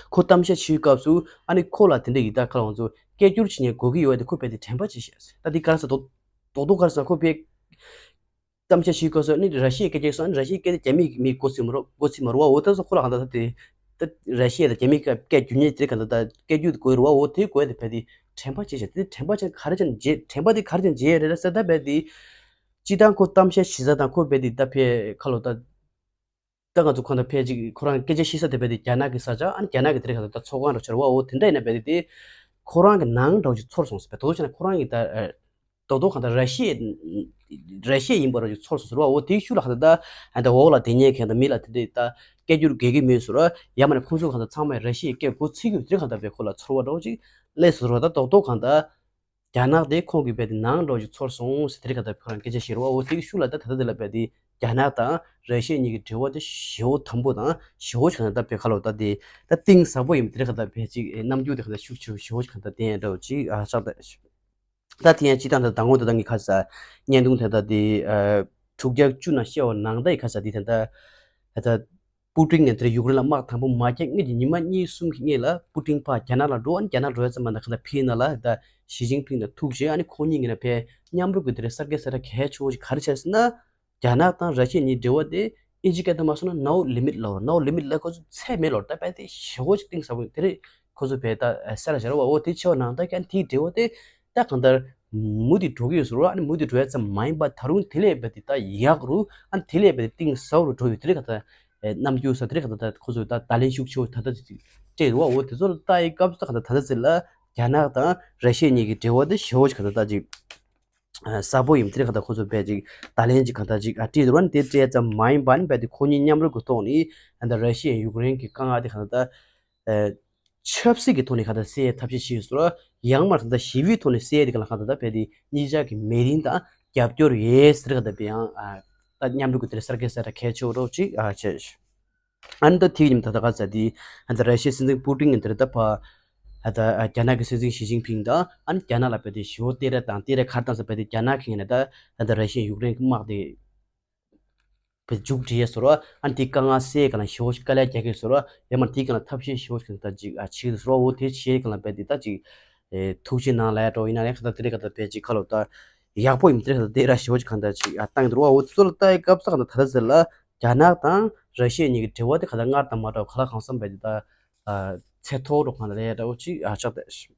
ཁོ་གཏམ་བཤད་བྱེད་སྐབས་སུ་ཨ་ནི་ཁོ་ལ་དེ་འདྲ་ཡི་ད་ཁ་ལ་ང་ཚོ་སྐད་སྒྱུར་བྱེད་མཁན་དགོས་ཀྱི་ཡོད་དེ་ཁོ་རྦད་དེ་དྲན་པ་བརྗེད་ཤག་ད་འདི་ག་རེ་ཟེར་རྡོག་རྡོག་རྡོག་ག་རེ་ཟེར་ཁོ་རྦད་གཏམ་བཤད་བྱེད་སྐབས་སུ་ཨ་ནི་ར་ཤི་ཡའི་སྐད་ཆ་སོང་ཨ་ནི་ར་ཤི་ཡའི་སྐད་དེ་རྒྱ་མིའི་མི་མགོ་ཚོས་མ་རུ་མགོ་ཚོས་མ་རུ་བ། འོ་ད་སོ་ཁོ་ལ་གང་ལྟར་ད་དེ་ད་ར་ཤི་ཡ་དང་རྒྱ་མིའི་སྐད་སྒྱུར་མཁན་དེ་གང་ལྟར་ད་སྐད་སྒྱུར་དེ་དགོས་རུ་བ། འོ་དེ་དགོས་དེ་རྦད་དེ་དྲན་པ་བརྗེད་ཤག་དེ་དྲན་པ་ཅན་ག་རེ་ཅན་བརྗེད་དྲན་པ་དེ་ག་རེ་ཅན་བརྗེད་རེད་ཟེར་ད་རྦད་དེ་སྤྱི་བཏང་ཁོ་གཏམ་བཤད་བྱེད་ས་དང་ཁོ་རྦད་དེ་ད་ཕེ་ཁ་ལོ་ད། ད་ང་ཚོ་ཁོང་དང་ཕལ་ཆེར་ཁོ་རང་སྐད་ཆ་བཤད་ས་དེ་རྦད་དེ་རྒྱ་ནག་གི་ས་ཆ་ཨ་ནི་རྒྱ་ནག་གི་དེ་རིང་གང་ལྟར་ད་ཚོགས་ཁང་འདྲ་ཆེ་བ། འོ་དེ་འདྲ་ཡིན་ན་རྦད་དེ་དེ་ཁོ་རང་གི་ནང་འདྲ་བོ་ཅིག་ཚོར་སོང་ཟེར་བས། དོ་དོ་བྱས་ན་ཁོ་རང་གི་ད་ཨ་དོ་དོ་གང་ལྟར་ར་ཤི་ཡ་ར་ཤི་ཡ་ཡིན་པ་འདྲ་བོ་ཅིག་ཚོར་སོང་ཟེར་བ། འོ་དེའི་ཤུགས་ལ་གང་ལྟར་ད་ཨ་ད་འོག་ལ་དེ་ཉན་མཁན་དང་མི་ལ་དེ་འདྲ་ད་སྐད་སྒྱུར་དགོས་ཀྱི་མེད་ཟེར་བ། ཡང་མིན་ན་ཁོང་ཚོ་གང་ལྟར་ཚང་མས་ར་ཤི་ཡའི་སྐད་མགོ་ཚོས་ཀྱི་དེ་རིང་གང་ལྟར་རྦད་ཁོ་ལ་ཚོར་བ་འདྲ་བོ་ཅིག་སླེབས་སོང་ཟེར་བ། ད་དོ་དོ་གང་ལྟར། རྒྱ་ནག་དེ་ཁོང་གིས་རྦད་དེ་ནང་འགྲོ་ཞིག་ཚོར་སོང་ཟེར་དེ་རིང་གང་ལྟར་ཁོ་རང་སྐད་ཆ་བཤད་རེད་བ། འོ་དེ་གི་ཤུགས་ལ་ད་ད་ལྟ་དེ་ལ་རྦད་དེ་རྒྱ་ནག་དང་ར་ཤི་ཡ་གཉིས་ཀྱི་འབྲེལ་བ་དེ་ཞེ་པོ་དམ་པོ་དང་ཞེ་པོ་ཞིག་གང་ལྟར་ད་རྦད་ཁ་ལོ་ད་དེ་ད་གཏིང་ཟབ་པོ་ཡིན་པ་དེ་རིང་གང་ལྟར་རྦད་ཅིག་རྣམ་འགྱུར་དེ་གང་ལྟར་ཤུགས་ཆེ་ཞེ་པོ་ཞིག་གང་ལྟར་བསྟན་འདྲ་བོ་ཅིག་ཨ་ཆགས་ད། ད་དེ་ཡང་སྤྱི་བཏང་ད་ཟླ་ངོ་དེ་དག་གི་ཁ་ས་བརྙན་ཐུང་དེ་དག་དེ་ཨ་དྲུག་བརྒྱ་བཅུ་ན་བཤད་པ་ནང་ད་ཡི་ཁ་ས་དེ་ད་ད་ད། པུ་ཏིན་ནས་དེར་ཡུཀ་རེན་ལ་དམག་དང་པོ་མ་རྒྱག་སྔོན་གྱི་ཉི་མ་གཉིས་གསུམ་གྱི་སྔོན་ལ་པུ་ཏིན་ཕར་རྒྱ་ནག་ལ་འགྲོ། ཨ་ནི་རྒྱ་ནག་འགྲོ་ཡ་ཙམ་མ་ན་ག་ད་ཕིའི་ནང་ལ་ད་ཞི་ཅིན་ཕིང་དང་ཐུག་བྱས། ཨ་ནི་ཁོ་གཉིས་ཀྱི་ནང་ཕར་མཉམ་རུབ་ཀྱི་དེར་གསར་བརྗེ་གསར་གྲ་གལ་ཆེ་བོ་ཞིག་ག་རེ་བྱས་ཟེར་ན། རྒྱ་ནག་དང་ར་ཤི་ཡ་གཉིས་འབྲེལ་བ་དེ་ཨིན་ཇི་སྐད་དུ་མ་སོང་ན་no limit ལབ་པ། no limit ལབ་ཁོ་ཚོ་ཚད་མེད་ལབ་པ། ད་རྦད་དེ་ཞེ་པོ་ཅིག་གཏིང་ཟབ་པོ་དེ་རེད། ཁོ་ཚོ་རྦད་ད་གསལ་ལ་བཞག་རེད་བ། འོ་དེ་ཆེ་བ་ནང་ད་ཀྱང་དེའི་འབྲེལ་བ་དེ་ད་གང་ལྟར་མུ་མཐུད་འགྲོ་གི་ཡོད་ཟེར་བ། ཨ་ནི་མུ་མཐུད་འགྲོ་ཡ་ཙམ་མ་ཡིན་པ་ད་རུང་དེ་ལས་རྦད་དེ་ད་ཡག་རུ་ཨ་ནི་དེ་ལས་རྦད་དེ་གཏིང་ཟབ་རུ་འགྲོ་ཡོད། དེ་རེད་ག་ད། ཨེ་རྣམ་འགྱུར་ས་དེ་རིང་གང་ལྟར་ད་ཁོ་ཚོས་ད་བརྡ་ལན་ཤུགས་ཆེ་བོ་ད་ལྟ་ཅིག་སྤྲད་འདུག་བ། འོ་དེ་ཚོ་ལ་ལྟ་ཡི་སྐབས་སུ་ད་གང་ལྟར་ད་ལྟ་ཟེར་ལ་རྒྱ་ནག་དང་ར་ཤི་ཡ་གཉིས་ཀྱི་འབྲེལ་བ་དེ་ཞེ་པོ་ཅིག་གང་ལྟར་ད་ཅིག་ཨ་ཟབ་པོ་ཡིན། དེ་རིང་གང་ལྟར་ཁོ་ཚོས་རྦད་ཅིག་བརྡ་ལན་ཅིག་གང་ལྟར་ཅིག་ཨ་སྤྲད་འདུག་བ། དེ་སྤྲད་ཙམ་མ་ཡིན་པ་ནི་རྦད་དེ་ཁོ་གཉིས་མཉམ་རུབ་ཀྱི་ཐོག་ནས་ད་ལྟ་ར་ཤི་ཡ་ཡུཀ་རེན་གྱི་དཀའ་ངལ་དེ་གང་ལྟར་ད་ཨ་ཆབ་སྲིད་ཀྱི་ཐོག་ནས་གང་ལྟར་སེལ་ཡའི་ཐབས་ཤེས་བྱས་སོང་། ཡང་མ་གང་ལྟར་ཞི་བའི་ཐོག་ནས་སེལ་ཡ་དེ་གང་ལ་གང་ལྟར་ད་རྦད་དེ་གཉིས་ཆ་གི་མོས་མཐུན་དང་རྒྱབ་སྐྱོར་ཡོད་ཟེར་གང་ལྟར་རྦད་ཡང་ཨ་ད་མཉམ་རུབ་ཀྱི་དེར་གསར་བརྗེ་གསར་གྲ་གལ་ཆེ་བོ་འདྲ་བོ་ཅིག་ཨ་བྱས། ཨ་ནི་ད་དེ་ཡིན་ད་ད་ག་ས་དེ་ཨ་ད་ར་ཤི་ཡའི་སྲིད་འཛིན་པུ་ཏིན་གྱིས་དེར་ད་ཕར་ཨ་ད་ཨ་རྒྱ་ནག་གི་སྲིད་འཛིན་ཞི་ཅིན་ཕིང་དང་ཨ་ནི་རྒྱ་ནག་ལ་རྦད་དེ་ཞེ་པོ་སྟེར་ར་དང་སྟེར་ར་ག་རེ་བཏང་ཟེར་རྦད་དེ་རྒྱ་ནག་གིས་ཡིན་ན་ད་ཨ་ད་ར་ཤི་ཡ་ཡུཀ་རེན་གྱི་དམག་དེ་བས་མཇུག་སྒྲིལ་ཡས་ཟེར་བ། ཨ་ནི་དེའི་དཀའ་ངལ་སེལ་ག་ལ་ཞེ་པོ་ཞིག་དཀའ་ལས་རྒྱག་གི་ཟེར་བ། ཡང་མ་དེའི་སྒང་ལ་ཐབས་ཤེས་ཞེ་པོ་ཞིག་གང་ལྟར་ཅིག་ཨ་བྱེད་ཀྱི་ཟེར་བ། འོ་དེ་བྱེད་ག་ལ་རྦད་དེ་ད་ཅིག་ཨེ་ཐུགས་རྗེ་གནང་ལབ་ཡ་འདྲ་བོ་ཡིན་ན་ལས་གང་ལྟར་དེ་རིང་གང་ལྟར་རྦད་ཅིག་ཁ་ལོ་ད་ཡག་པོ་ཡིན། དེ་རིང་གང་ལྟར་དེ་ར་ཞེ་པོ་ཞིག་གང་ལྟར་ཅིག་ཨ་བཏང་གི་འདུག་བ། འོ་དེ་ཚོ་ལ་ལྟ་ཡི་སྐབས་སུ་གང་ལྟར་ད་ལྟ་ཟེར་ལ་རྒྱ་ནག་དང་ར་ཤི་ཡ་གཉིས་ཀྱི་འབྲེལ་བ་དེ་གང་ལྟར་སྔར་དང་མ་འདྲ་བ་ག་ལ་གང་འཚམ་རྦད་དེ་ད་ཨ་ཚད་མཐོ་རུ་གང་ལྟར་སླེབས་ཡ་འདྲ་བོ་ཅིག་ཨ་ཆགས་བསྡད།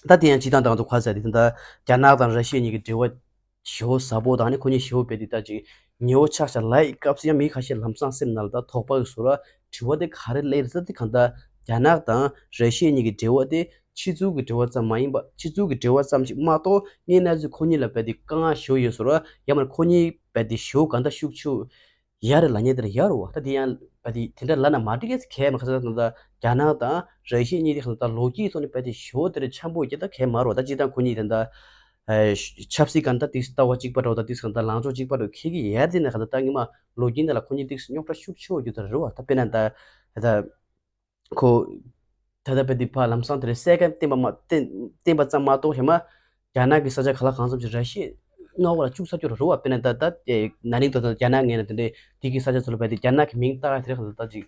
ད་དེ་ཡང་སྤྱིར་བཏང་ད་ང་ཚོ་ག་ཟེར་དེ་ད་རྒྱ་ནག་དང་ར་ཤི་ཡ་གཉིས་ཀྱི་འབྲེལ་བ་ཞེ་པོ་ཟབ་པོ་དང་ནི་ཁོ་གཉིས་ཞེ་པོ་བས་དེ་ད་ཅིག་ཉེ་བོ་ཆགས་ཆགས་ལ་ཡི་སྐབས་སུ་ཡང་མི་ཁ་ཤས་ལམ་སང་སེམས་ནང་ལ་ད་དོགས་པ་གི་བཟོ་ར་དྲི་བ་དེ་ག་རེ་སླེབས་རེད་ཟེར་དེ་གང་ལྟར་རྒྱ་ནག་དང་ར་ཤི་ཡ་གཉིས་ཀྱི་འབྲེལ་བ་དེ་ཕྱི་ཚུལ་གྱི་འབྲེལ་བ་ཙམ་མ་ཡིན་པ་ཕྱི་ཚུལ་གྱི་འབྲེལ་བ་ཙམ་ཞིག་མ་གཏོགས་དངོས་གནས་ཚུལ་ཁོ་གཉིས་ལ་བས་དེ་དཀའ་ངལ་ཞེ་པོ་ཡོད་བཟོ་ར་ཡང་མིན་ཁོ་གཉིས་བས་དེ་ཞེ་པོ་གང་ལྟར་ཤུགས་ཆེ་ཡ་རེད་ལབ་མཁན་དེ་ལ་ཡ་རུ་བ། ད་དེ་ཡང་བ་དེ་དེ་འདྲ་ལབ་ན་མ་འགྲིག་གས་གལ་མི་ཁ་ས་ད་རྒྱ་ནག་དང་ར་ཤི་ཡ་གཉིས་དེ་ཁ་ས་ད་ལོ་རྒྱུས་ཐོག་ནས་བ་དེ་ཞོ་དེ་རེ་འཆམ་པོ་ཡོད་ཀྱི་ད་གལ་མ་རུ་བ། ད་སྤྱིར་བཏང་ཁོ་གཉིས་དེ་འདྲ་ཆབ་སྲིད་ཀ་ད་ཏིག་ལྟ་བ་གཅིག་པ་འདྲ་བ་ད་ཏིག་ད་ལངས་ཕྱོགས་གཅིག་པ་འདྲ་ཁེ་གི་ཡ་དེ་ནས་ཁ་ད་ད་ངི་མ་ལོ་རྒྱུས་འདི་ལ་ཁོ་གཉིས་ཏིག་རྙོག་དྲ་ཤུགས་ཆེ་བ་རྒྱུ་ད་རུ་བ། ད་དཔེར་ན་ད་ད། ཁོ། ད་ལྟ་བོད་འདི་ཕར་ལམ་སང་དེ་རེད་གསལ་ཁ་བསྟན་པ་མ་བསྟན་བསྟན་པ་ཙམ་མ་གཏོགས་ཧེ་མ། རྒྱ་ནག་གི་ས་ཆ་ག་ལ་གང་འཚམ་ཅིག་ར་ཤི་ཡའི་མངའ་འོག་ལ་བཅུག་ཚར་རྒྱུ་རེད་བ། དཔེར་ན་ད་ལྟ་ན་ནིང་ད་ལྟ་རྒྱ་ནག་ངོས་ནས་དེ་འདྲའི་དེ་གི་ས་ཆ་ཚོ་ལ་བས་ཏེ་རྒྱ་ནག་གི་མིང་བཏགས་དེ་རེད་ག་ད་ལྟ་ཅིག་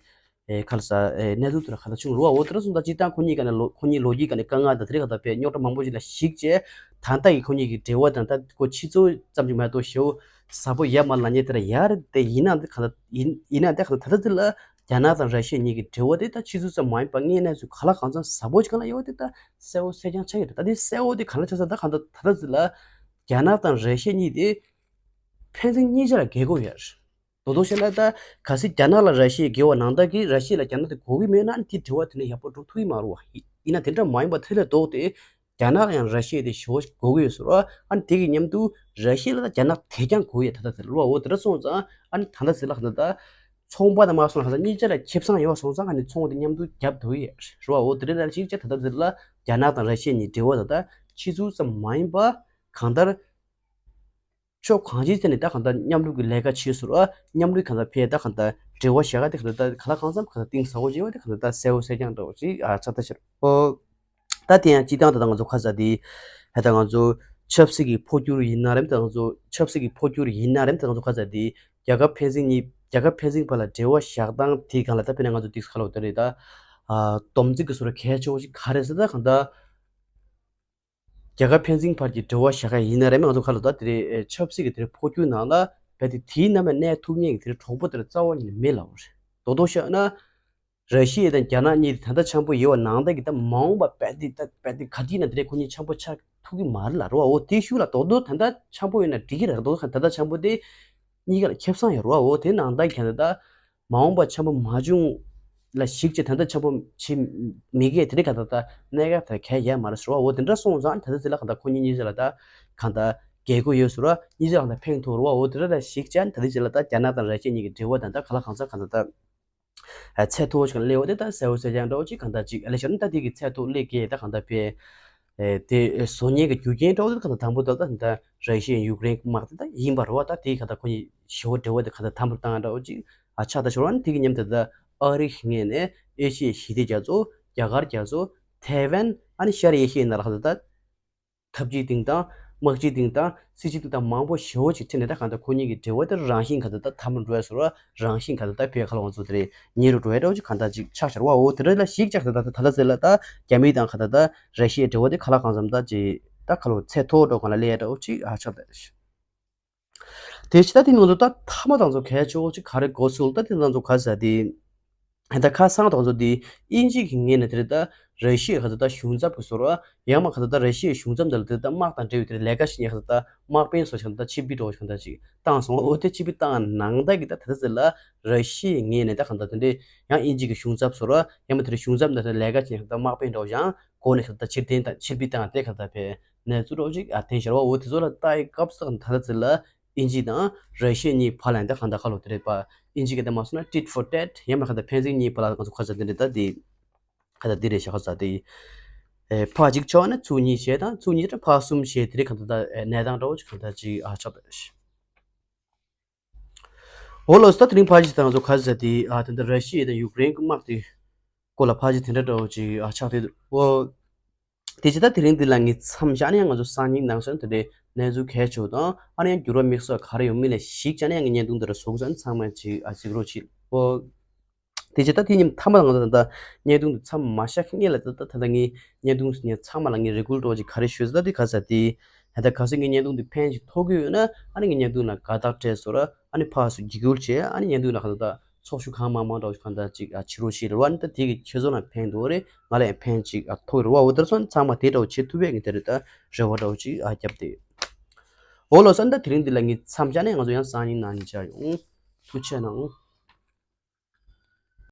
ཨེ་ག་ལ་ས་ཨེ་གནས་ཚུལ་དེ་ར་ག་ད་བྱུང་རུ་བ། འོ་དེ་ར་སོང་ད་སྤྱིར་བཏང་ཁོ་གཉིས་ཀ་ནས་ལོ་ཁོ་གཉིས་ལོ་རྒྱུས་ཀ་ནས་དཀའ་ངལ་དང་དེ་རེད་ག་ད་བས་རྙོག་དྲ་མང་པོ་ཞིག་ལ་གཞིགས་བྱས་ད་ལྟ་ཡི་ཁོ་གཉིས་ཀྱི་འབྲེལ་བ་དང་ད་ཁོ་ཕྱི་ཚུལ་ཙམ་ཅིག་མ་གཏོགས་ཞེ་པོ་ཟབ་པོ་ཡ་མ་ལ་ཉེ་དེ་ར་ཡ་རེད་དེ་ཡིན་ན་འདི་ག་ད་ཡིན་ཡིན་ན་འདི་ག་ད་ད་ད་དེ་ལ། རྒྱ་ནག་དང་ར་ཤི་ཡ་གཉིས་ཀྱི་འབྲེལ་བ་དེ་ད་ཕྱི་ཚུལ་ཙམ་མ་ཡིན་པར་དངོས་གནས་ཚུལ་ག་ལ་གང་འཚམ་ཟབ་པོ་ཅིག་གང་ལ་ཡོད་པ་དེ་ད་གསལ་བོ་གསལ་རྐྱང་ཆགས་ཀྱི་རེད། ད་དེ་གསལ་བོ་དེ་ག་ལ་ཆགས་ས་ད་གང་ད་ད་ད་ཟི་ལ་རྒྱ་ནག་དང་ར་ཤི་ཡ་གཉིས་དེ་ཕན་ཚུན་གཉིས་ཆ་ལ་འགལ་དགོས་ཡོད་རེད། དོ་དོ་བཤད་ན་ད་གལ་སྲིད་རྒྱ་ནག་ལ་ར་ཤི་ཡ་འགལ་བ་ནང་ལྟར་གྱི་ར་ཤི་ཡ་ལ་རྒྱ་ནག་དེ་དགོས་ཀྱི་མེད་ན་དེ་འབྲེལ་བ་དེ་ནས་ཡག་པོ་འགྲོ་ཐུབ་ཀྱི་མ་རེད་བ། ཡིན་ན་དེ་འདྲ་མ་ཡིན་པ་དེ་ལས་ལྡོག་སྟེ། རྒྱ་ནག་ལ་ཡང་ར་ཤི་ཡ་དེ་ཞེ་པོ་དགོས་ཀྱི་ཡོད་ཟེར་བ། ཨ་ནི་དེ་གི་མཉམ་དུ་ར་ཤི་ཡ་ལ་ད་རྒྱ་ནག་དེ་རྐྱང་དགོས་ཡོད་ད་ལྟ་ཟེར་བ། འོ་དེ་འདྲ་སོང་ཙང་ཨ་ནི་ད་ལྟ་ཟེར་ལ་ད་ལྟ་ཚོང་པ་དང་མ་སོང་ལ་ད་ལྟ་གཉིས་ཆ་ལ་ཁེ་བཟང་ཡོད་སོང་ཙང་ཨ་ནི་ཚོང་དེ་མཉམ་དུ་རྒྱབ་ཐུབ་ཡོད་རེད་བ། འོ་དེ་འདྲ་ལ་ཞིག་བྱས་ད་ལྟ་ཟེར་ལ་རྒྱ་ནག་དང་ར་ཤི་ཡ་གཉིས་འབྲེལ་བ་ད་ལྟ་ཕྱི་ཚུལ་ཙམ་མ་ཡིན་པ་གང་ལྟར་ཕྱོགས་གང་ཅིའི་ཐད་ནས་ད་གང་ལྟར་མཉམ་རུབ་ཀྱི་ལས་ཀ་བྱེད་ཟེར་བ། མཉམ་རུབ་གང་ལྟར་ཕེ་ད་གང་ལྟར་འབྲེལ་བ་བཞག་ག་དེ་གང་ལྟར་ད་ག་ལ་གང་འཚམ་གང་ལྟར་གཏིང་ཟབ་པོ་ཅིག་ཡོད་པ་དེ་གང་ལྟར་ད་གསལ་བོ་གསལ་རྐྱང་འདྲ་བོ་ཅིག་ཨ་ཆགས་ད་ཕྱིར། ཨོ། ད་དེ་ཡང་སྤྱིར་བཏང་ད་ལྟ་ང་ཚོ་ག་ཟེར་དེ། ཧེ་ད་ང་ཚོ་ཆབ་སྲིད་ཀྱི་འཕོ་འགྱུར་ཡིན་ན་རེད་ད་ང་ཚོ་ཆབ་སྲིད་ཀྱི་འཕོ་འགྱུར་ཡིན་ན་རེད་ད་ང་ཚོ་ག་ཟེར་དེ། རྒྱལ་ཁབ་ཕན་ཚུན་གཉིས་རྒྱལ་ཁབ་ཕན་ཚུན་བར་ལ་འབྲེལ་བ་བཞག་སྟངས་དེ་གང་ལ་ད་དཔེར་ན་ང་ཚོ་ཏིག་ཁ་ལོ་ད་རེད་ད། ཨ་སྡོམ་རྩིས་ཀྱི་བཟོ་འདྲ་གལ་ཆེ་བོ་ཞིག་ག་རེ་ཟེར་ད་གང་ལྟར། རྒྱལ་ཁབ་ཕན་ཚུན་བར་གྱི་འབྲེལ་བ་བཞག་མཁན་ཡིན་ན་རེད་མ་ང་ཚོ་ཁ་ལོ་ད་དེ་རེད་ཆབ་སྲིད་ཀྱི་དེ་རེད་འཕོ་འགྱུར་ནང་ལ་རྦད་དེ་དེའི་ནང་ནས་གནས་ཐུབ་མཁན་གྱི་དེ་རེད་གྲོགས་པོ་དེ་རེད་རྩ་བ་ཉིད་ནས་མེད་ལབ་པ་རེད། རྡོག་རྡོག་བཤད་ན། ར་ཤི་ཡ་དང་རྒྱ་ནག་གཉིས་དེ་ད་ལྟ་འཆམ་པོ་ཡོད་པ་ནང་ལྟར་གྱི་ད་མ་འོངས་པ་རྦད་དེ་ད་རྦད་དེ་ག་དུས་ཡིན་ན་དེ་རེད་ཁོ་གཉིས་འཆམ་པོ་ཆགས་ཐུབ་ཀྱི་མ་རེད་ལབ་རེད་བ། འོ་དེའི་ཤུགས་ལ་རྡོག་རྡོག་ད་ལྟ་འཆམ་པོ་ཡོད་ན་འགྲིག་གི་རེད། རྡོག་རྡོག་ད་ལྟ་འཆམ་པོ་དེ་གཉིས་ཀ་ལ་ཁེ་བཟང་ཡོད་རེད་བ། འོ་དེ་ནང་ལྟར་གྱི་ད་ལྟ། མ་འོངས་པ་འཆམ་པོ་མ་བྱུང་ལ་གཞིགས་བྱས་ད་ལྟ་འཆམ་པོ་བྱེད་མི་དགོས་དེ་འདྲའི་ག་ད་ལྟ་གནད་འགག་དེ་གལ་ཡ་མ་རེད་ཟེར་བ། འོ་དེ་འདྲ་སོང་ཙང་ད་ལྟ་དེ་ལ་ག་ད་ཁོ་གཉིས་གཉིས་ཆ་ལ་ད་ག་ད་རྒྱལ་སྒོ་ཡོད་ཟེར་བ་གཉིས་ཆ་ལ་ག་ད་ཕན་ཐོགས་རེད་བ། འོ་དེ་འདྲ་ལ་གཞིགས་བྱས་ད་ལྟ་དེ་ལ་ད་རྒྱ་ནག་དང་ར་ཤི་ཡ་གཉིས་ཀྱི་འབྲེལ་བ་དང་ད་ག་ལ་གང་ས་ག་ད་ད་ཚད་མཐོ་བོ་ཞིག་ལ་སླེབས་པ་དེ་ད་གསལ་བོ་གསལ་རྐྱང་འདྲ་བོ་ཅིག་ག་ད་ཅིག་ཨ་ལེ་ཤར་ནི་ད་དེ་གི་ཚད་མཐོ་སླེབས་ཀྱི་ད་ག་ད་ཕེ། ཨེ་དེ་བཟོ་མཁན་གྱི་རྒྱུ་རྐྱེན་འདྲ་བོ་དེ་ག་ད་དང་པོ་ད་ད་ད་ར་ཤི་ཡ་ཡུཀ་རེན་དམག་དེ་ད་ཡིན་པ་རེད་བ། ད་དེ་ག་ད་ཁོ་གཉིས་ཞི་བོ་འབྲེལ་བ་དེ་ག་ད་དམ་པོར་བཏང་འདྲ་བོ་ཅིག་ཨ་ཆགས་ད་ཞོར་བ་ནི་དེ་གི་མཉམ་དུ་ད་ཨ་རི་གི་ངོས་ནས་ཨེ་ཤི་ཡའི་ཞི་བདེ་རྒྱ་མཚོ་རྒྱ་གར་རྒྱ་མཚོ་ཐའེ་ཝན་ཨ་ནི་ཤར་ཨེ་ཤི་ཡའི་ནང་ལ་ག་ད་ད་འཐབ་ཇུས་སྟེང་དང་དམག་སྤྱིའི་སྟེང་དང་སྲིད་ཇུས་སྟེང་དང་མང་པོ་ཞེ་བོ་ཅིག་ཁྲིད་ནས་ད་གང་ལྟར་ཁོ་གཉིས་ཀྱི་འབྲེལ་བ་དེ་རང་བཞིན་ག་ད་ད་དམ་པོར་འགྲོ་ཡ་བཟོ་ར་རང་བཞིན་ག་ད་ད་བོད་ཁ་ལ་ང་ཚོ་དེ་རེད་ཉེ་རུ་འགྲོ་ཡ་འདྲ་བོ་ཅིག་གང་ལྟར་ཅིག་ཆགས་ཤར་བ། འོ་དེ་འདྲ་ལ་གཞིགས་ཆགས་ད་ད་ད་ལ་ཟེར་ལ་ད་རྒྱ་མི་དང་ག་ད་ད་ར་ཤི་ཡའི་འབྲེལ་བ་དེ་ག་ལ་གང་འཚམ་ད་ཅིག་ད་ཁ་ལོ་ཚད་མཐོ་འགྲོ་གང་ལ་སླེབས་ཡ་འདྲ་བོ་ཅིག་ཨ་ཆགས་ད། དེ་ཕྱི་ད་དེ་ང་ཚོ་ད་མཐའ་མ་དང་ཚོ་གལ་ཆེ་བོ་ཅིག་ག་རེ་གོ་སོང་ད་དེ་དང་ཚོ་ག་ཟེར་དེ། ད་ཁ་སང་དང་ཚོ་དེ་དབྱིན་ཇི་གི་ངོས་ནས་དེ་རེད་ད་ར་ཤི་ཡའི་ག་ད་ད་གཞུང་ཚབ་ཀྱི་ཟུར་ཡང་མ་ག་ད་ད་ར་ཤི་ཡའི་གཞུང་ཚབ་འདི་ལ་དེ་ད་དམག་དང་འབྲེལ་བའི་དེ་ལས་ཀ་ཞིག་ཡང་ག་ད་ད་དམག་དཔོན་སོགས་ཀྱི་ག་ད་ད་ཆིབས་བསྒྱུར་འགྲོ་བ་ཞིག་ག་ད་ཅིག་བཏང་སོང་། འོ་དེ་ཆིབས་བསྒྱུར་བཏང་ནང་ད་གི་ད་ད་ད་ཟེར་ལ་ར་ཤི་ཡའི་ངོས་ནས་ད་ག་ད་དེ་འདྲའི་ཡང་དབྱིན་ཇི་གི་གཞུང་ཚབ་ཟུར་ཡང་མ་དེ་རེད་གཞུང་ཚབ་འདི་ལ་ལས་ཀ་ཞིག་ཡང་ག་ད་དམག་དཔོན་འགྲོ་བ་ཞིག་ཡང་གོ་ནས་ག་ད་ད་ཕྱིར་འཐེན་དང་ཆིབས་བསྒྱུར་བཏང་དེ་ག་ད་ཕེ་གནས་ཚུལ་འདྲ་བོ་ཅིག་ཨ་ཐེན་ཤར་བ། འོ་དེ་ཚོ་ལ་ལྟ་ཡི་སྐབས་སུ་ད་ལྟ་ཚེ་ལ་དབྱིན་ཇི་དང་ར་ཤི་ཡ་གཉིས་བར་ལ་ཡང་ད་གང་ལྟར་ཁ་ལོ་དེ་རེད་པ། དབྱིན་ཇི་གི་ད་མ་སོང་ན་tit for tat ཡང་མ་གང་ལྟར་ཕན་ཚུན་གཉིས་བར་ལ་ང་ཚོ་ཁ་ཚ་དེ་འདྲ་ད་དེ་ཁ་ཚ་དེ་རེད་ཤག་ཁ་ཚ་དེ། ཨེ་ཕ་གཅིག་ཆོག་ན་ཚུར་གཉིས་བྱས་དང་ཚུར་གཉིས་ད་ཕ་གསུམ་བྱས་དེ་རེད་གང་ལྟར་ད་གནས་སྟངས་འདྲ་བོ་ཅིག་གང་ལྟར་ཅིག་ཨ་ཆགས་ད། འོ་ལགས་སོ། ད་དེ་རིང་ཕལ་ཆེར་ད་ང་ཚོ་ག་རེ་ཟེར་དེ་ཨ་དེ་འདྲ་ར་ཤི་ཡ་དང་ཡུཀ་རེན་གྱི་དམག་དེ་སྐོར་ལ་ཕལ་ཆེར་དེ་འདྲ་འདྲ་བོ་ཅིག་ཨ་ཆགས་དེ་འོ། དེ་ཅི་ད་དེ་རིང་འདི་ལ་ངས་མཚམས་བཞག་ནས་ཡང་ང་ཚོ་སང་ཉིན་ནང་སོང་དེ་འདྲའི་གནས་ཚུལ་གལ་ཆེ་བ་དང་ཨ་ནི་ཡང་འགྱུར་བ་དམིགས་བསལ་ག་རེ་ཡོང་མིན་ལ་གཞིགས་བྱས་ནས་ཡང་ངས་བརྙན་ཐུང་འདི་ར་བཟོ་དགོས་ཟེར་ནས་ཚང་མ་ཅིག་ཨ་གཟིགས་རོགས་གྱིས་འོ། དེ་བྱས་ད་དེ་ཉིན་མཐའ་མ་ལ་ང་ཚོ་ད་ལྟ་བརྙན་ཐུང་འདི་མཚམས་མ་བཞག་མཁན་ལ་ད་ལྟ་ད་ལྟ་ངས་བརྙན་ཐུང་ངས་ཚང་མ་ལ་ངས་རེ་སྐུལ་འདྲ་བོ་ཅིག་ག་རེ་ཞུས་ཟེར་ད་དེ་ག་ཟེར་དེ་ད་ལྟ་གལ་སྲིད་ངའི་བརྙན་ཐུང་འདི་ཕན་ཞིག་ཐོགས་ཀྱི་ཡོད་ན་ཨ་ནི་ངའི་བརྙན་ཐུང་ལ་དགའ་རྟགས་སྤྲད་སོ་ར་ཨ་ནི་ཕར་ཚུར་བརྒྱུད་སྐུལ་བྱས་ཨ་ནི་བརྙན་ཐུང་ལ་ག་ད་ལྟ་ ཚོགས་ཞུགས་གང་མང་མང་འདྲ་བོ་ཞིག་གང་ལྟར་ཅིག་ཨ་བྱེད་རོགས་བྱེད་རེད་བ། ཨ་ནི་ད་དེ་གི་ཁྱེད་ཚོ་ལ་ཕན་འདུག་རེད། ང་ལ་ཡང་ཕན་ཅིག་ཨ་ཐོགས་རེད་བ། འོ་དེར་སོང་ཚང་མ་དེ་འདྲ་བོ་བྱེད་ཐུབ་པའི་ངས་དེ་རེད་ད་རེ་བ་འདྲ་བོ་ཅིག་ཨ་བརྒྱབ་སྟེ། འོ་ལགས་སོ། ཨ་ནི་ད་དེ་རིང་འདི་ལ་ངས་མཚམས་བཞག་ནས་ང་ཚོ་ཡང་སང་ཉིན་གནངས་ཉིན་མཇལ་ཡོང་། ཐུགས་རྗེ་གནང་།